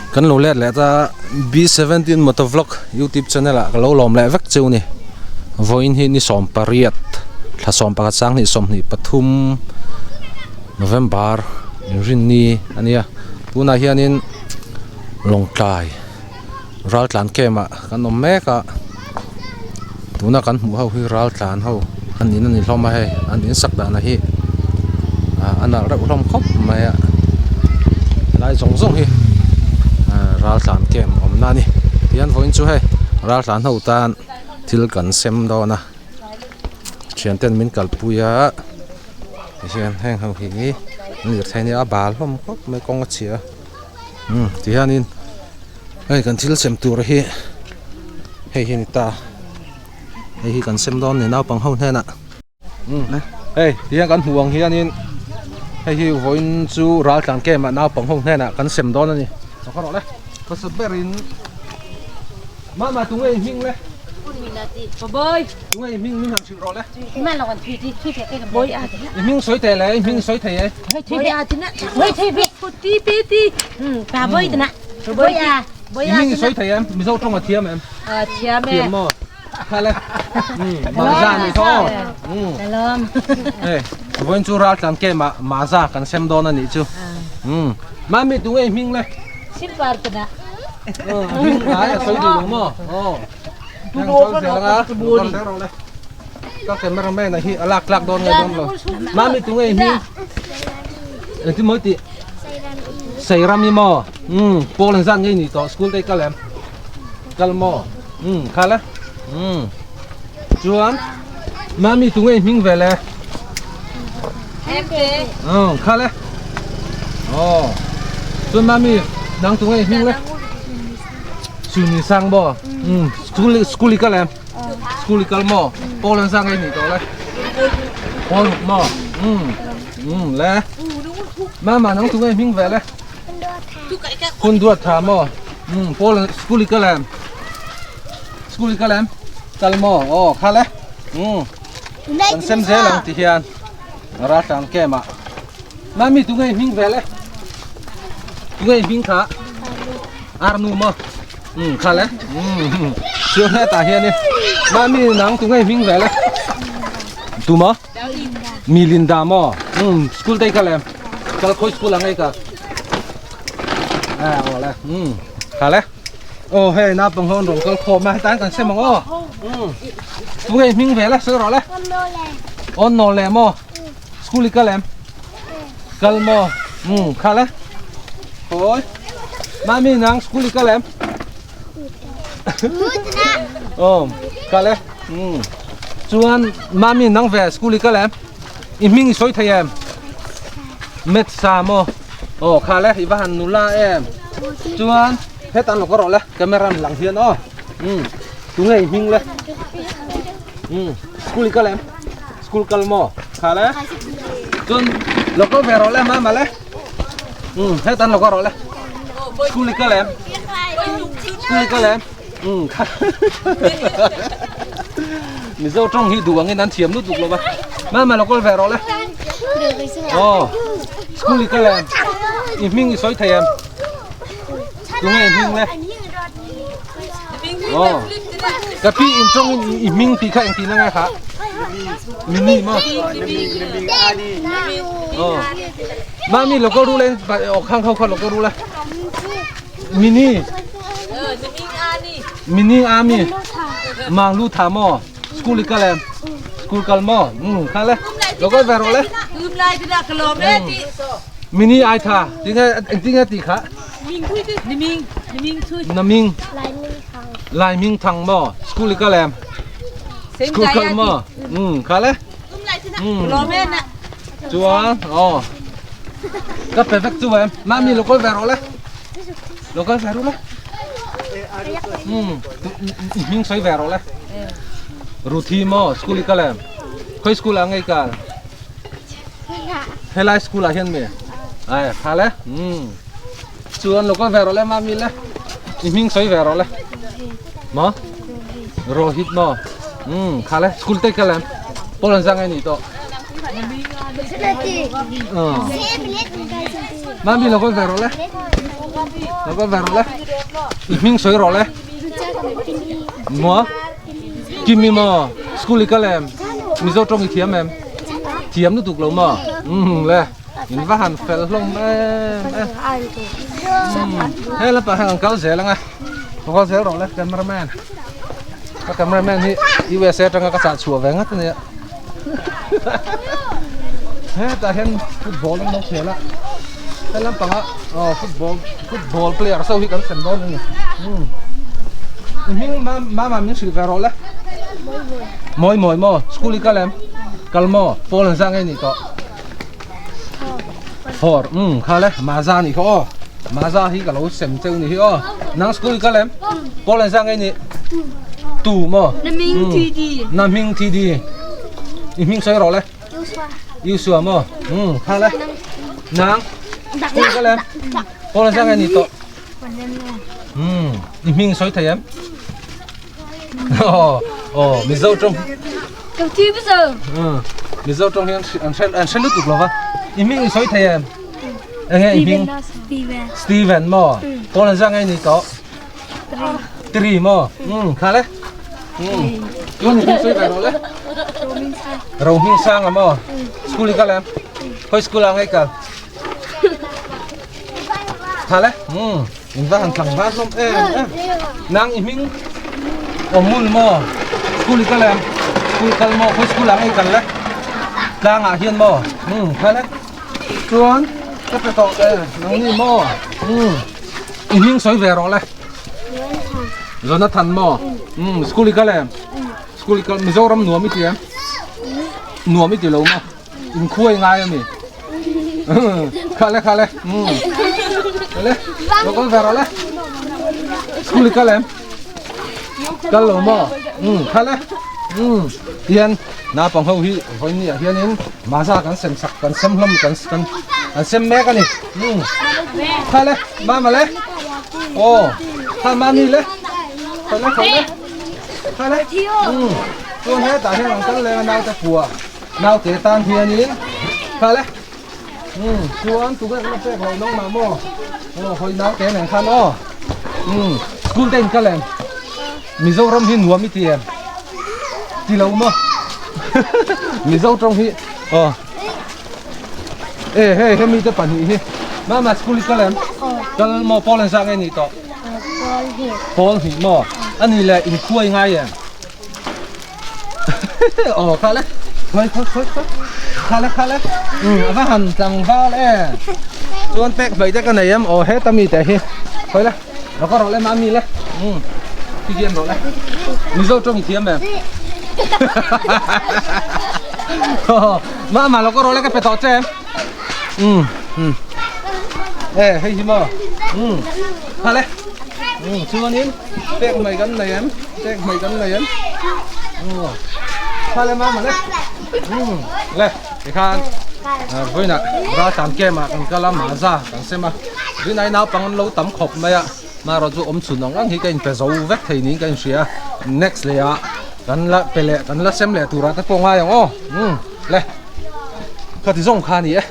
Kan lo let leh ta B17 Motovlog YouTube channel ah ka lo lawm leh vek cheu ni. Vawiin hi ni 18 thla 11 sang hnih 23 November inrinni a nia. Tunah hianin Lawngtlai Raltlan camp ah kan awm mek a. Tuna kan hmuh ho hi Raltlan ho an in a ni hlawm a hei an in sak dan hi a nalh reuh hlawm khawp mai a helai zawng zawng hi Raltlan camp awmna a ni tihian vawiin chu hei Raltlan ho tan thil kan sem dawn a thianten min kalpui a tihian heng ho hi an lirthei nia a bal hlawm khawp mai kawng a chhia a umm tihianin hei kan thil sem tur hi hei hi a ni ta hei hi kan sem dawn a ni naupang ho hnenah umm hei tihian kan hmuh ang hianin hei hi vawiin chu ral tlan camp ah naupang ho hnenah kan sem dawn a ni ka rawh le hmasa berin mama tunge i hming le tunge i hming min han hrilh rawh le i hming sawi teh le i hming sawi thei e. I hming i sawi thei em? Mizo tawng a thiam em? Thiam e. Thiam maw? Kha le. Maza ni tho. Hei, vawiin chu raltlan camp ah Maza kan sem dawn a nih chu. Mami tunge i hming le? Simple te na. Hming ngai a sawi duh lo maw? Aw. Heng chawl zel anga, lo kal zel rawh le. Ka cameraman a hi a lak tlak dawn nge dawn lo. Mami tunge i hming? Engtin maw i tih? Sairami maw? Umm pawl an zat ngei ni tawh school te i kal em? Kal maw? Umm kal e. Umm chuan Mami tunge i hming ve le? Umm kal e. Aw chuan Mami nang tunge i hming le? Suni sang maw? Umm school school i kal em? School i kal maw? Pawl an zat ngei ni tawh le? Pawl ruk maw? Umm umm le. Mama nang tunge hming ve le? Hun duat tha maw? Umm pawl school i kal em? School i kal em? Kal maw? Aw kha le. Umm kan sem zel ang ti hian raltlan camp ah. Mami tunge hming ve le? Tunge hming kha? Arnu maw? Umm kha le. Umm chuan hetah hianin Mami nang tunge hming ve le? Tu maw? Mi Linda maw? Umm school te i kal em? Kal khawi school ang ei ka? À aw le. Umm kha le. Aw hei naupang ho an rawn kal khawm a hetan kan sem ang aw. Umm tunge i hming ve le sawi rawh le. Aw naw le maw? School i kal em? Kal maw? Umm kha le. Khawi. Mami nang school i kal em? Aw kal e. Umm chuan mami nang ve school i kal em? I hming i sawi thei em? Metsa maw? Aw kha le i va han nula em? Chuan hetan lo ka rawh le camera an lang hian aw. Umm tunge i hming le? Umm school i kal em? School kal maw? Kha le. Chuan lo kal ve rawh le mama le. Umm hetan lo ka rawh le. School i kal em? School i kal em? Umm kha. Mizo tawng hi duh angin an thiam lutuk lo va. Mama lo kal ve rawh le. Aw. School i kal em? I hming i sawi thei em? Tunge i hming le? Aw. Ka pi in tawng in i hming tih kha engtin angai kha? Mini maw? Aw. Mami lo kal ru le aw khang ho kha lo kal ru le. Mini. Mini ami. Mang lu tha maw? School i kal em? School kal maw? Um kha le. Lo kal ve rawh le. Mini ai tha. Tinge engtinge ti kha? Naming. Lai Ming Thang maw? School i kal em? School kal maw? Um kha le. Um. Chuan aw. Ka pe vek chu em. Mami lo kal ve rawh le. Lo kal ve ru le. Um hming sawi ve rawh le. Ruthi maw school i kal em? Khawi school ah ngei kal? Helai school ah hian mi? Ai tha le. Um. Chuan lo kal ve rawh le mami le. I hming sawi ve rawh le. Maw? Rohit maw? Um kha le school te kal em? Pawl an zang ai ni tawh. Mami lo kal ve rawh le. Lo kal ve rawh le. I hming sawi rawh le. Maw? Kimi maw? School i kal em? Mizo tawng i thiam em? Thiam lutuk lo maw? Umm le. In va han fel hlawm em em. He lampang hian kan kal zel ang a. Lo kal zel rawh le cameraman. Ka cameraman hi USA atanga ka chah chhuah ve ngat a nia. Hetah hian football an lo khel a he lampangah aw football football player ho hi kan sem dawn a ni umm i hming mama min hrilh ve rawh le mawi mawi maw school i kal em kal maw pawl an zah ngei nih tawh four umm kha le maza nih kha aw maza hi ka lo sem cheu nih hi aw nang school i kal em pawl an zah ngei nih tu maw Na ming thi di. Na ming thi di. I ming sawi rawh le. Yusua maw. Um kha le. Nang. School kal em. Pawl an zah ngei nih tawh. Um i ming sawi thei em. Oh oh Mizo tawng. Ka thi bây Um Mizo tawng hi an an hre an hre lutuk lova. I ming i sawi thei em. Enge i ming? Steven. Steven maw. Pawl an zah ngei nih tawh. Tri maw? Umm kha le. Umm. Chuan i hming sawi ve rawh le. Ro hming sang a maw? School i kal em? Khawi school ah ngei kal? Kha le. Umm. In va han tlang va hlawm em em. Nang i hming awm mul maw? School i kal em? School kal maw? Khawi school ah ngei kal le? Tlang ah hian maw? Umm kha le. Chuan ka pe tawh e nang ni maw? Umm. I hming sawi ve rawh le. Jonathan maw? Umm school i kal em? School i kal Mizoram nuam i ti em? Nuam i ti lo maw? In khuai ngai ami? Kha le kha le. Umm. Le lo kal ve rawh le. School i kal em? Kal lo maw? Umm kha le. Umm tian naupang ho hi vawiin ah hianin maza kan sem sak kan sem hlawm kan kan kan sem mek a ni. Umm kha le mama le aw kha mami le kha le kha le kha le umm chuan hetah hian an kal leng a naute pua naute tan hianin kha le umm chuan tunge ka la pek loh nangmah maw aw hawi naute nen khan aw umm school te in kal em Mizoram hi nuam i ti em ti lo maw Mizo tawng hi aw e hei hemi te pahnih hi mama school i kal em kal maw pawl an zah nge nih tawh pawl hnih maw ani le in khuai ngai em aw kha le khawi khawi khawi khawi kha le kha le um a va han tlangval e chuan pek hmei te ka nei em aw heta mi te hi khawi le lo ka rawh le mami le um ti hian rawh le mizo tawng i thiam em mama lo ka rawh le ka pe tawh che em um um e hei hi maw um kha le um chuanin Pek mai kan nei em? Pek mai kan nei em? Kha le mama le. Le, tikhan vawiinah raltlan camp ah kan kal a, maza kan sem a. Rinai naupang an lo tam khawp mai a, marawh chu awm chhun ang ang hi ka inpe zo vek thei niin ka inhria a. Next leh ah kan la pe leh kan la sem leh turah te pawh ngai ang aw. Le, khati zawng kha a ni e.